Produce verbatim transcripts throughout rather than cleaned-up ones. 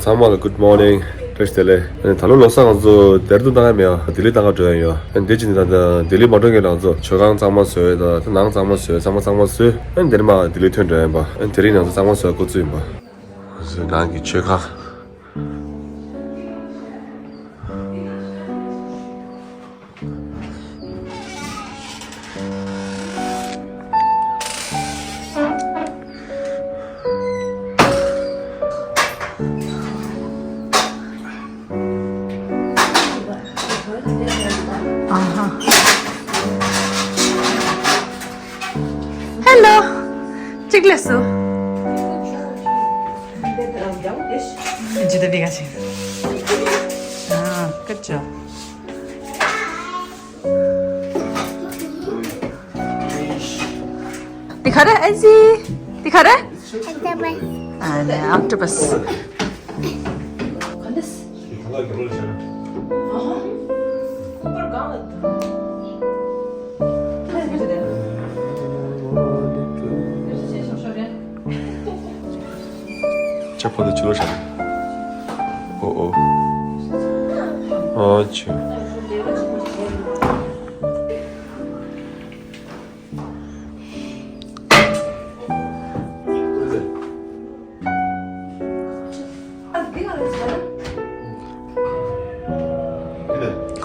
ཚང་མ་ལ་good morning། བཀྲ་ཤིས་བདེ་ལེགས། ཨ་ནི་ད་ལོ་ལོ་གསར་ང་ཚོ་ལྡེ་ར་ལྡུན་བཏང་ཡ་མེད་ཨ། ལྡི་ལི་བཏང་ག་འགྲོ་ཡ་ཡོད། ཨ་ནི་དེ་ཅི་ནི་ད་ལྟ་ལྡི་ལི་མ་འགྲོ་མཁན་ང་ཚོ་མཆོད་ཁང་གཙང་མ་བཟོས་ད། ད་ནང་གཙང་མ་བཟོས། ཚང་མ་གཙང་མ་བཟོས། ཨ་ནི་དེ་ནས་མར་ལྡི་ལི་ཐོན་འགྲོ་ཡ་ཡིན་པ། ཨ་ནི་དེ་རིང་ང་ཚོ་གཙང་མ་བཟོ་ཡ་འགོ་བཙུགས་ཡིན་པ། ང་ཚོའི་ནང་གི་མཆོད་ཁང་། Hello. ཅིག་ལས་སུ། ཇི་ལྟ་བི་ག་ཞིག་ཨ། good job. འདི་ག་རེ་ཨེ་ཙི། འདི་ག་རེ། Octopus. ཨ་ནི་octopus. ཅ་ཕོ་དེ་ཆུ་ལོ་ཤ། ཨོ་ཨོ། ཨ་ཆུ།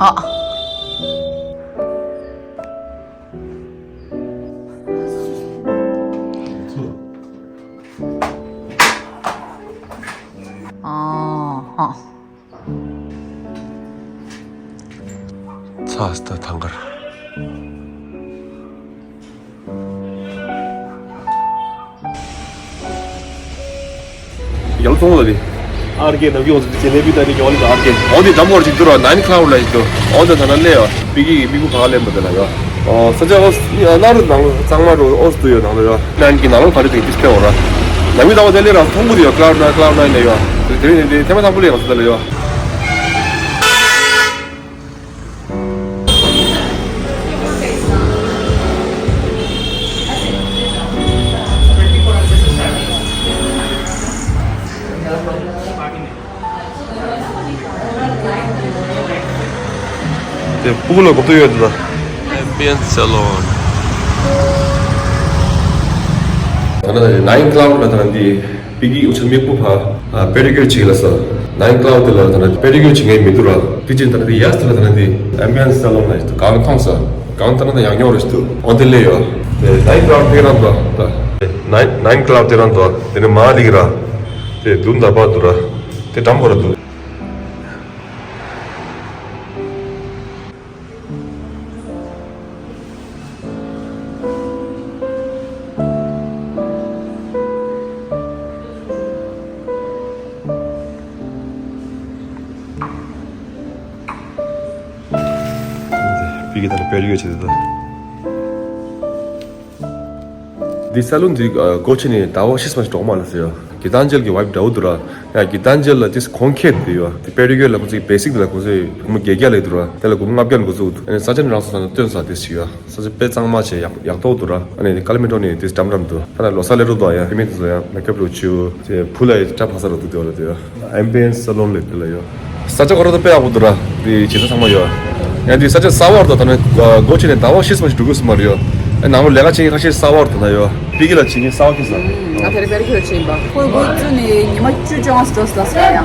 ཨ། ཨ་ཧ། ཚ་སྟ་ཐང་གར། ཡང་ཚོང་ལ་རེད། ཨར་ཀེ་ནམ་རྒྱུན་འོང་ཟེར་ཅེ་ནེ་བི་ད་ནི་ཡོང་ལི་ཨར་ཀེ། འོང་དེ་འགྲམ་བར་ཅིག་ཏུ་ར་ནན་ཁ་ལའུ་ལ་ཞིག་ཏུ། འོང་དེ་ད་ན་ལེ་ཡ་པི་གི་མི་གུ་ག་ལེ་མ་དེ་ལ་ཡ། ཨོ་ས་ཆ་ཨོ་ན་རུ་ནང་གཙང་མ་རུ་ཨོ་སྟུ་ཡོད་ནང་ལ་ཡ། ནན་གི་ནང་ལོ་ག་རེ་དེ་ཏིས་ཁེ་འོ་ར། ནམ་རྒྱུན་ད་བ་དེ་ལེ་ར་མཐོང་གུ་དེ་ཡ་ཀ་ལའུ་ནན་ཀ་ལའུ་ནན་ལེ་ཡ། དེ་དེ་དེ་ཐེ་མ་ཐང་པོ་ལེ་ཡ་ང་ཚོ་དེ་ལ་ཡ། དེ་སྤུ་གུ་ལ་གོ་ཐོས་ཡོད་དེ་ལ། Ambient salon. ད་ནི་ནན་ཀ་ལའུ་ལ་ད་ནི་འདི། པི་གི་འུ་ཆ་མིག་སྤུ་ཕ། པེ་ཌི་ཀིའུར་བྱེད་ལ་ས། ནན་ཀ་ལའུ་དེ་ལ་ད་ནི་པེ་ཌི་ཀིའུར་བྱེད་མཁན་མི་འདུག་ར། དེ་ཅིན་ད་ནི་དེ་ཡས་དེ་ལ་ད་ནི་དེ་ཨེམ་བི་ཡན་སི་སེ་ལོན་ལ་ཡོད་དུ་གང་མཐོང་ས། གང་ལྟར་ན་ཡང་ཉོ་རེ་ཞིག་འདུག་འོ་དེ་ལས་ཡོད། དེ་ནན་ཀ་ལའུ་དེ་རང་འདུག་ད། ནན་ནན་ཀ་ལའུ་དེ་རང་འདུག་དེ་ནི་མ་ལིག་ར། དེ་དུམ་ད་པ་འདུག་ར། དེ་འགྲམ་པོ་ར་འདུག་པི་གི་དང་པེ་རི་ཡོད་ཆེ་དེ་དང་། འདི་ས་ལུན་འདི་སྒོ་ཕྱེ་ནས་ཟླ་བ་ཕྱེད་ཙམ་ཞིག་འགྲོ་གི་མ་རེད་ཟེར་ཡ། གི་ཏན་ཇེལ་གི་ཝའིབ་འདྲ་བོ་འདུག་ར། ཡ་གི་ཏན་ཇེལ་ལ་དེ་གོང་ཁེ་དེ་ཡོད། དེ་པེ་རི་ཀེ་ལ་ཁོ་ཚོའི་བེ་སིག་དེ་ལ་ཁོ་ཚོས་སྒོར་མོ་བརྒྱད་བརྒྱ་ལས་འདུག་ར། དེ་ལ་སྒོར་མོ་ལྔ་བརྒྱ་ལ་འགོ་བཙུགས་འདུག་ཨ་ནི་ས་ཆ་ནི་རང་སོ་སོ་ནས་སྟོན་ས་དེ་ཞིག་ཡོད། ས་ཆ་དཔེ་གཙང་མ་བྱས་ཡག་ཡག་ཏོག་འདུག་ར། ཨ་ནི་ཀ་ལི་མི་ཊོ་ནི་དེ་འགྲམ་འགྲམ་འདུག་ད་ལ་ལོ་གསར་སླེབས་འགྲོ་འདུག་ཡ་ཕི་མི་དེ་ཚོ་ཡང་མེ་ཀབ་ལོ་ཆུ་དེ་བུ་ལ་ཡི་སྐྲ་ཕ་ས་ར་འདུག་དེ་བ་ལ་དེ་ཡ། ཨེམ་བི་ཡན་སི་སེ་ལོན་ལེབ་དེ་ལ་ཡོད། ས་ཆ་ཁོ་ར་ད་དཔེ་ཡག་པོ་འདུག་ར། དེ་བྱེད་ས་ཚང་མ་ཡོད། ཡང་དེ་ས་ཆ་གསར་པ་ར་ད་ད་ནི་སྒོ་ཕྱེ་ནས་ཟླ་བ་ཕྱེད་ཙམ་ཞིག་འགྲོ་གི་ཡོད་ས་མ་རེད་ཡ། ཨ་ནང་ལོ་ལས་ཀ་བྱེད་མཁན་ཁ་ཤས་གསར་པ་ར་ད་ན་ཡོད། པི་གི་ལ་བྱེད་མཁན་གསར་པ་ཁྱེད་ས། ང་དེ་རིང་པེ་རི་ཀིའུར་བྱེད་ཡིན་པ། ཁོའི་སྒོ་བཙུགས་ནས་ཉི་མ་བཅུ་བཅོ་ལྔ་ཙམ་འགྲོ་སོང་ལ་ཟེར་ཡ།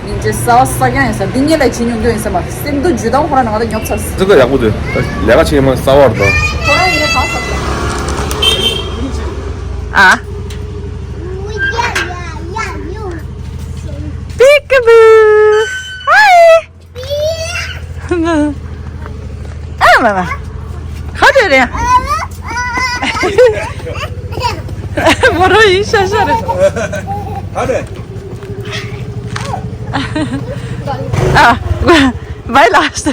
ཡིན་གྱི་གསར་པ་གསར་རྐྱང་ཡིན་ས། འདི་གཉིས་ལ་བྱེད་མྱོང་མྱོང་ཡིན་ས་མ་རེད། སེམས་སྡུག་ཇུས་དང་ཁོ་རང་ནང་ལ་ཉོབ་ཚར་སོང་། ཙི་ཙི་ཡག་པོ་འདུག་ལས་ཀ་བྱེད་མཁན་གསར་པ་ར་ད། ཁོ་རང་ཡིན་ན་གང་ས། ཨ། Peekaboo. Hi. ཨ་མ་མ། ཧ་ཏེ་རེད། མོ་རོ་ཡིན་ཤ་ཤ་རེད། ཧ་ཏེ། ཨ། བའི་ལ་སྟ།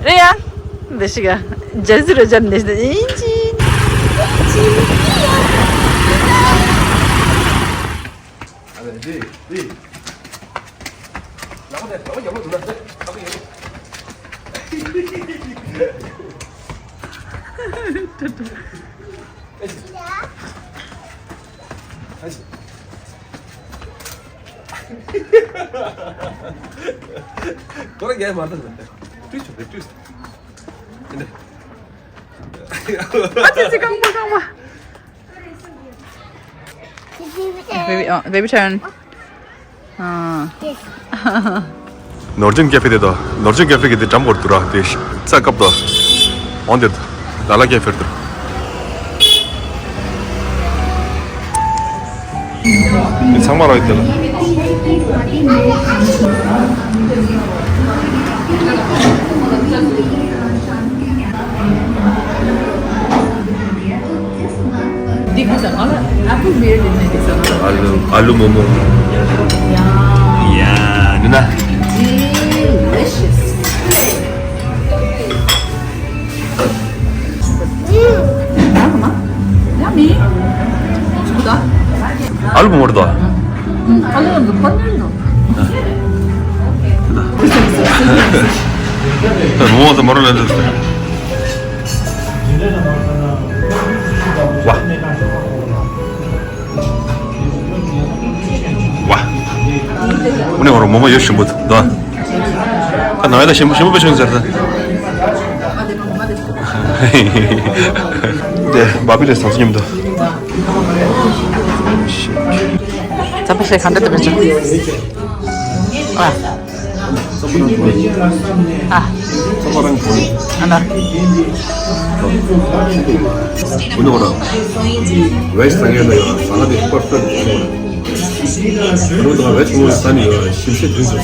རེད་ཡ། འདི་ཞིག་ག་ཇ་ཟི་རོ་ཇམ་འདི་ཞིག་ཨིན་ཅི། ཨ་ལེ་འདི་འདི། ལག་པ་དེ་ལག་པ་ཡག་པོ་འདུག་ན་ལག་པ་ཡག་པོ། ཨེ་ཤི། ཨེ་ཤི། དོ་ར་རྒྱལ་མ་ཐུབ་ཟེར། བཀྲུས་ཆོག་པས་བཀྲུས། ཨ་ཙི་ཙི། རྐང་པ་རྐང་པ། Baby, uh, baby turn. ཨ། ནོར་ཅན་ཀེ་ཧྥེ་དེ་དང་། ནོར་ཅན་ཀེ་ཧྥེ་གི་དེ་འགྲམ་སྐོར་དུ་ར་དེ་རྩ་སྐབས་དང་། འོང་དེར་དང་། ལ་ལ་ཀེ་ཧྥེར་དུ། དེ་ཚང་མ་ར་ཡོད་དེ་ལ། འདི་ག་ཟེར་ཨ་ལ། ཨ་ལུ་མོ་མོ། ཡ། ཡ། འདི་ན། Delicious. ཨ་ལུ་མོ་མོ་རེད་དོ། ཨ་ལུ་མོ་མོ་དང་མོ་ར་ལ་འདི། ཝ། ཝ། ཨུ་ནི་འོ་རོ་མོ་མོ་ཡོད་ཞིམ་པོ་འདུག་ད་ནང་ཡ་ད་ཞིམ་པོ་ཞིམ་པོ་པེ་ཆུང་ཟེར་ད། དེ་བ་པི་རེ་ཟང་ཟིང་ཉམས་འདུག་ཚ་པ་ཤེས་གང་འདྲ་འདུག་པེ་ཆུང་། ཨ། ཨ། ཨ་ན། ཨུ་ནོ་ར། བེཇ་ཟ་མཁན་ལ་ཡོད་ཟ་ཁ་དེ་པར་ཕེག་ཡོད། ཨུ་ནོ་དང་བེཇ་མོ་ཟ་ནི་ཡོད་ཞིམ་ཤས་དུས་སུ།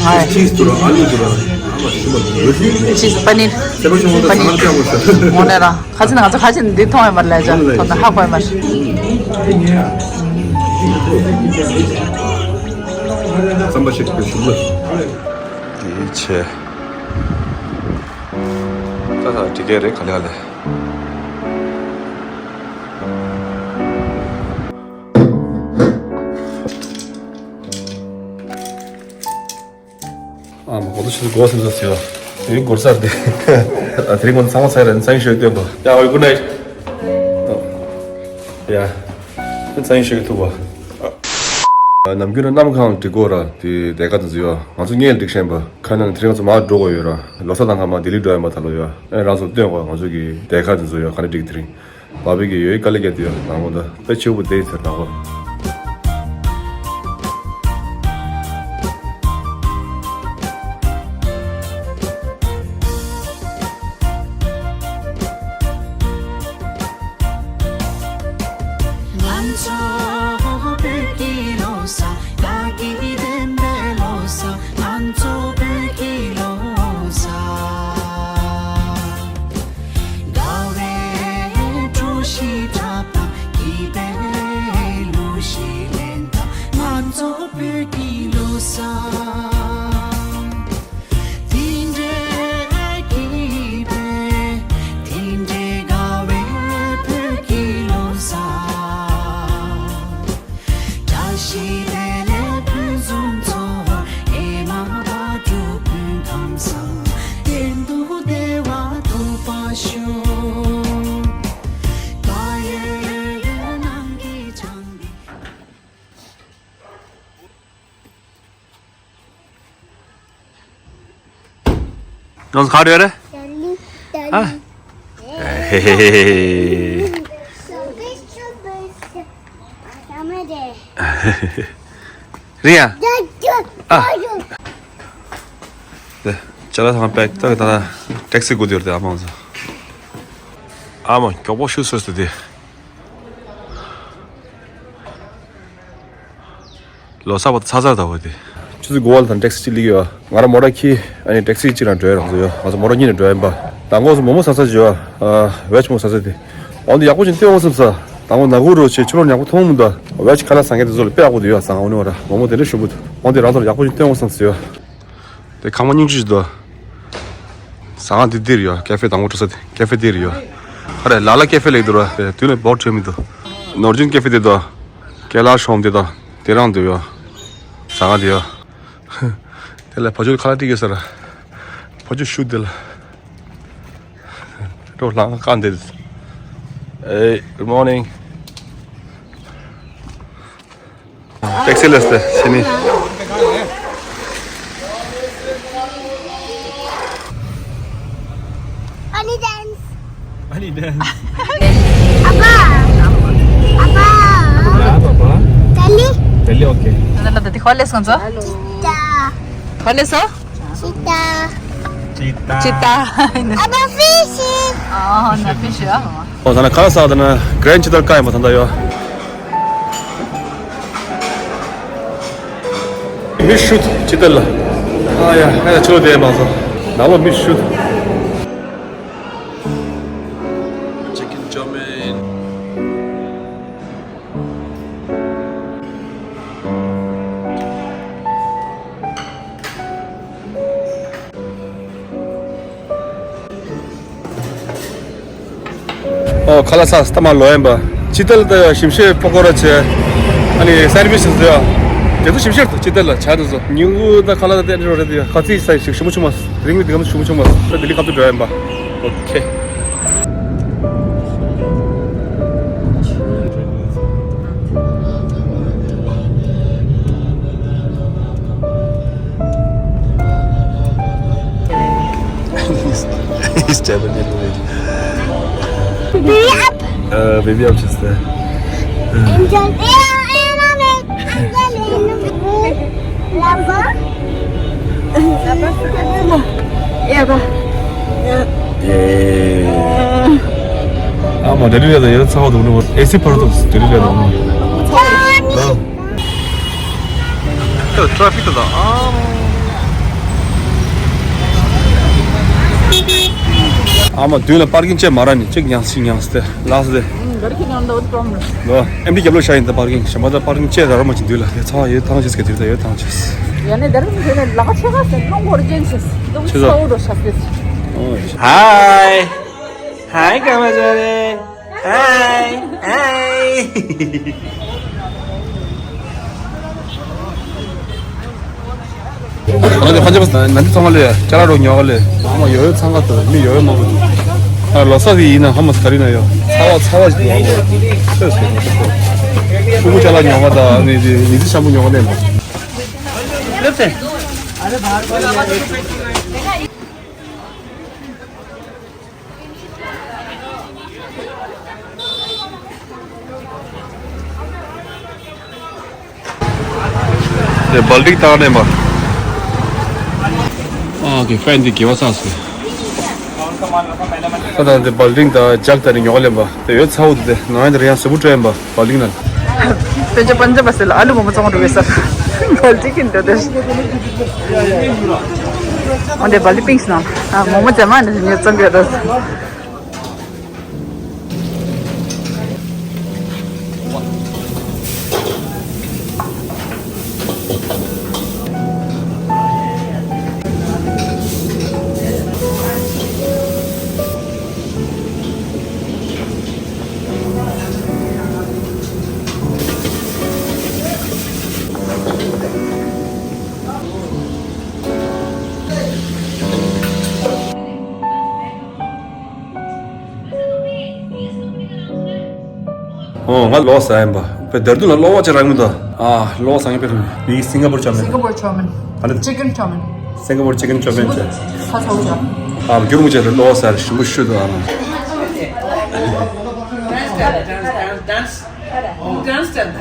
ཨ། ཆིས་དུ་ར་ཨ་ལུ་དུ་ར། ཨ་མ་ཞིམ་པ་འདུག་ཆིས་པ་ནིར། སེ་པ་ཆུང་བོ་དང་ཟ་ཁ་ཅང་མོ་ཟ། ངོ་ནས་ར། ཁ་ཅིག་ང་ཚོ་ཁ་ཅིག་འདི་མཐོང་ཡོད་མ་རེད་ལས་ཅག་མཐོང་ན་ཧ་གོ་ཡོད་མ་རེད། རྩམ་པ་ཞིག་གི་ཞིམ་པོ། ཡིད་ཆེས། ད་ད་འགྲིག་གི་རེད་ག་ལེ་ག་ལེ། ཨ་མ་གོ་ཏོ་ཆུ་ཚོད་དགུ་པ་སེམས་ཚོར་ཟེར་བ། དེ་རིང་སྒོར་སར་དེ། ཨ་དེ་རིང་ང་ཚོ་ཚང་མ་ཚར་རེད། ཚང་ཡིན་ཤོད་སྟོན་པ། ཡ་ཨོ་གུ་ནའིཊ། ཡ། ཚང་ཡིན་ཤོད་ཐུག་པ། ནམ་རྒྱུན་ན་གནམ་གང་འགྲིག་གོ་ར་དེ་དེ་ག་དེ་ཚོ་ཡོད། ང་ཚོ་ངས་འགྲིག་ཤེས་པ་ཁ་ནང་དེ་རིང་ང་ཚོ་མར་འགྲོ་དགོས་ཡོད་ར། ལོ་གསར་དང་ཁ་མ་ལྡི་ལི་འགྲོ་ཡ་མ་ད་ལོ་ཡོད། ཨེ་རང་ཚོ་སྟོན་གོ་ང་ཚོ་གི་དེ་ག་དེ་ཚོ་ཡོད་ག་ནས་འགྲིག་དེ་རིང་། བ་བི་གི་ཡོད་དཀའ་ལས་རྒྱག་དུས་ཡོད་ནང་པོ་འདི་དཔེ་ཆེ་བོ་བསྡད་ཡོད་ཟེར་ནང་པོ། ང་ཚོ་བོད་ཀྱི་ལོ་གསར། དགའ་སྐྱིད་ལྡན་པའི་ལོ་གསར། ང་ཚོ་བོད་ཀྱི་ལོ་གསར། དགའ་བའི་གྲོ་ཞིག་འཁྲབ་དང་། སྐྱིད་པའི་གླུ་ཞིག་ལེན་དང་། ང་ཚོ་བོད་ཀྱི་ལོ་གསར། དེ་འདྲའི་སྐྱིད་པའི། དེ་འདྲའི་དགའ་བའི་བོད་ཀྱི་ལོ་གསར། བཀྲ་ཤིས་བདེ་ལེགས་ཕུན་སུམ་ཚོགས། ཨེ་མ་བ་དྲུག་ཕུན་ཁམས་བཟང་། གཏན་དུ་བདེ་བ་ཐོབ་པར་ཤོག་བཀའ་ཡོད་ཡོད་ནང་གི་བྱང་། ཡོངས་ཁ་བྲལ་རེད། ཨ། ཧེ་ཧེ་ཧེ་ཧེ། རེད་ཡ། ཨ། དེ་ཅ་ལག་ཚང་པེག་ཏག་ཏག་ཊེག་སི་སྒུག་བསྡད་ཡོད་རེད། ཨ་མ་ཚོ། ཨ་མ་མགྱོགས་པོ་ཤུགས་སོས་སུ་དེ། ལོ་གསར་པ་ཚ་ཚ་ད་བོ་དེ། ཆུ་ཚོད་དགུ་པ་ལ་དང་ཊེག་སི་གཅིག་སླེབས་ཡོད། ང་རང་མོ་ཊ་ཁྱེར་ཨ་ནི་ཊེག་སི་གཅིག་རང་འགྲོ་ཡ་རང་ཚོ་ཡོད། ང་ཚོ་མོ་ཊ་གཉིས་ནས་འགྲོ་ཡ་ཡིན་པ། དང་པོ་ཚོ་མོ་མོ་ཟ་ས་ཅིག་ཡོད། ཨ་བེཇ་མོ་ཟ་ས་དེ། འོན་ཏེ་ཡག་པོ་ཅིག་སྟོན་འོང་བསམ་ས། དང་པོ་ནག་པོ་རོ་ཆེ་ཆུ་ལོག་ཉག་པོ་མཐོང་མི་འདུག་བེཇ་ཁ་ལག་ཟ་མཁན་དེ་ཚོ་ལ་དཔེ་ཡག་པོ་འདུག་ཡ། ཟ་ང་འོ་ནི་བ་ར་མོ་མོ་དེ་འདྲ་ཞིམ་པོ་འདུག་འོན་ཏེ་རང་ཚོ་ལ་ཡག་པོ་ཅིག་སྟོན་འོང་བསམ་ས་ཡོད། དེ་ཁང་པ་སྙིང་རྗེ་ཞིག་འདུག་ཟ་ཁང་འདི་འདིར་ཡོད། ཀེ་ཧྥེ་དང་པོ་འགྲོ་ས་དེ་ཀེ་ཧྥེ་འདིར་ཡོད། ཨ་རེ་ལ་ལ་ཀེ་ཧྥེ་ལེགས་འདུག་ར། དེ་དུས་ནས་བོར་ཁྲོད་མི་འདུག་ནོར་ཇུན་ཀེ་ཧྥེ་དེ་འདུག་ཀེ་ལ་ཤོམ་དེ་དང་དེ་རང་འདུག་ཡོད། ཟ་ཁང་དེ་ཡོད། དེ་ལ་ཕ་ཆུ་ཁ་ལག་སྤྲད་ཀྱི་ཟེར། ཕ་ཆུ་ཤུགས་དེ་ལ། འགྲོ་ལང་ཀ་འདི། Hey, good morning. ཊེག་སི་ལས་ཏེ་ཕྱི་ནི། Bunny dance. Bunny dance. ཨ་ཕ། ཨ་ཕ། ཨ་ཕ། ཏཱ་ལི། ཏཱ་ལི། ཨོ་ཁེ། ད་ལྟ་དེ་ཁོ་ལས་སོང་ཚོ། ཅི་ཏ། ཁོ་ལས་སོ། ཅི་ཏ། ཅི་ཏ། ཅི་ཏ། ཨ་ཕ་ཕི་ཤི། ཨ་ན་ཕི་ཤི་ཨ། ཨོ་ད་ན་ཁ་ལ་ས་ད་ན་གྷི་རེན་ཌི་ཅི་ཏལ་ཀ་ཡིན་པ་ད་ད་ཡོ། མི་ཤུད་ཅི་ཏལ་ལ། ཨ་ཡ་ཨ་ཡ་ཆོ་དེ་མ་སོ། ན་བ་མི་ཤུད། Chicken chow mein. ཨོ་ཁ་ལ་ས་སྟ་མ་ལོ་ཡན་པ། ཅི་ཏལ་ད་ཞིམ་ཤེས་པོ་ཀོ་ར་ཆེ། ཨ་ནི་སན་ཝིཆ་ཟེར་ཡ། དེ་ཚོ་ཞིམ་ཤེས་དུ་ཅི་ཏལ་ལ་ཆ་དུ་ཚོ། ཉིན་གུང་ད་ཁ་ལ་ད་དེ་འདྲ་རེད་དེ་ཁ་ཚིག་ས་ཞིག་ཞུ་མ་ཆུང་མ། དེ་རིང་དེ་གམ་ཞུ་མ་ཆུང་མ། ད་དེ་ལི་ཁ་ཏུ་འགྲོ་ཡན་པ། Okay. He's, he's Japanese. Baby up. Uh, baby up just there. Angel. ཨ་མ་ཌེ་ལི་རེད་ད་ཡོད་ཚ་བ་འདུག་ནོ། ཨེ་སི་ཕར་འདུག་ཌེ་ལི་རེད་ད། ཨ་ཊ་ར་ཕིག་ད་ད། ཨ་ཨ་མ་མདུན་ལ་པར་ཀིང་བཅད་མ་ར་ནི་གཅིག་ཉངས་ཤིག་ཉངས་ཏེ་ལགས་ཏེ། ལོ། ཨེམ་ཌི་རྒྱབ་ལོགས་ཤ་ཡིན་ད་པར་ཀིང་གཞན་པ་ད་པར་ཀིང་བཅད་ད་ར་མ་ཅིག་འདུག་ལ་དེ་ཚང་ཡོད་ཐང་ཆེས་ཀྱི་དུས་ད་ཡོད་ཐང་ཆེས། ཡ་ནས་དེར་མི་ལ་ཁ་ཆེ་ཁ་སེ་ལོང་གོར་ཅན་ཆེས་ལོང་ཆེ་ས་འོ་འགྲོ་ཤ་སེ། ཧའི། ཧའི་ཀ་མ་ཇ་རེ། ཧའི། ཧའི། ང་ཚོ་ཁ་ཆེ་པ་ན་འདི་ཚང་མ་ལས་ཅ་ལག་རོ་ཉོ་ག་ལས་ཨ་མ་ཡོ་ཡོ་ཚང་ག་ཏུ་མི་ཡོ་ཡོ་མང་པོ་འདུག་ཨ་ལོ་སོ་དེ་ཡིན་ན་ཧ་མ་སི་ཀ་རི་ན་ཡོ་ཚ་བ་ཚ་བ་ཞིག་ཡོང་ག་ཆོས་སོ་ཤུ་གུ་ཅ་ལག་ཉོ་ག་ད་ནི་དེ་ནི་དེ་ཤམ་པུ་ཉོ་ག་ལས་མ། སླེབས་ཏེ། དེ་སྦལ་ཏིག་བཏང་ནས་མ། ཨ་ཀེ་ཕན་དེ་དགེ་བ་བསགས་སོ། ད་ལྟ་དེ་སྦལ་ཏིག་དང་ལྗགས་དང་ནི་ཉོག་ལེན་པ་དེ་ཡོད་ཚ་བོ་དེ་ནང་ཡང་དེ་རེ་ཡང་ཟུར་བུ་སྤྲད་ཡིན་པ། བ་ལིང་ན། དཔེ་ཆ་པན་ཇ་བ་སེ་ལ་ཨ་ལུ་མོ་མོ་ཙོང་འགྲོ་བས་ས། བལ་ཏི་ཀིན་འདྲ་དེ། འོན་ཏེ་བལ་ཏི་པིང་སི་ན། ཨ་མོ་མོ་ཙེ་མ་ནི་ཉེ་ཙང་གི་ར། ཨོ་ང་ལོ་ས་ཡིན་པ། པེ་དེར་དུ་ལ་ལོ་བ་ཅི་རང་མི་འདུག་ཨ་ལོ་ས་ཡིན་པེ་རུ་མི་སིང་ག་པུར་ཆོ་མེན། སིང་ག་པུར་ཆོ་མེན། ཨ་ལེ། ཅི་ཀན་ཆོ་མེན། སིང་ག་པུར་ཅི་ཀན་ཆོ་མེན་ཆ། ཁ་ཚ་བོ་ཆ། ཨ་རྒྱུར་མུ་ཆ་ལོ་ས་ཞུ་བུ་ཤུ་དུ་ཨ་ན། Dance, dance, dance, dance.